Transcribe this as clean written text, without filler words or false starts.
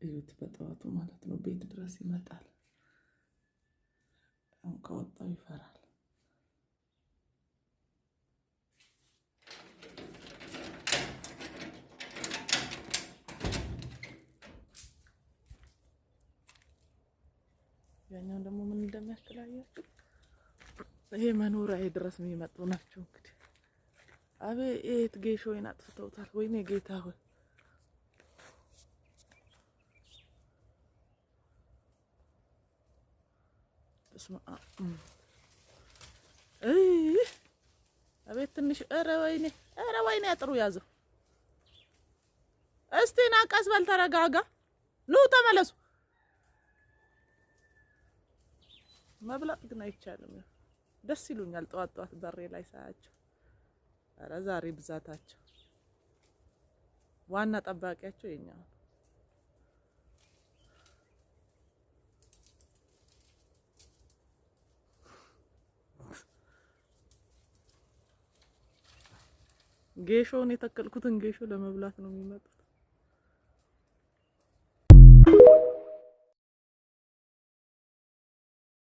እዩት፣ በጠዋቱ ማለት ነው። ቤት ድረስ ይመጣል። አሁን ከወጣው ይፈራል። ያኛውን ደግሞ ምን እንደሚያክል አያችሁ? ይሄ መኖሪያዬ ድረስ የሚመጡ ናቸው። እንግዲህ አቤት ጌሾዬን አጥፍተውታል። ወይኔ ጌታ ሆይ፣ በስመ አብ። አቤት ትንሽ፣ ኧረ ወይኔ፣ ኧረ ወይኔ፣ አጥሩ ያዘው። እስቲ ና ቀስ በል ተረጋጋ። ኑ ተመለሱ። መብላት ግን አይቻልም። ደስ ይሉኛል ጠዋት ጠዋት በሬ ላይ ሳያቸው። ኧረ ዛሬ ብዛታቸው። ዋና ጠባቂያቸው የኛ ነው። ጌሾውን የተከልኩትን ጌሾ ለመብላት ነው የሚመጡት።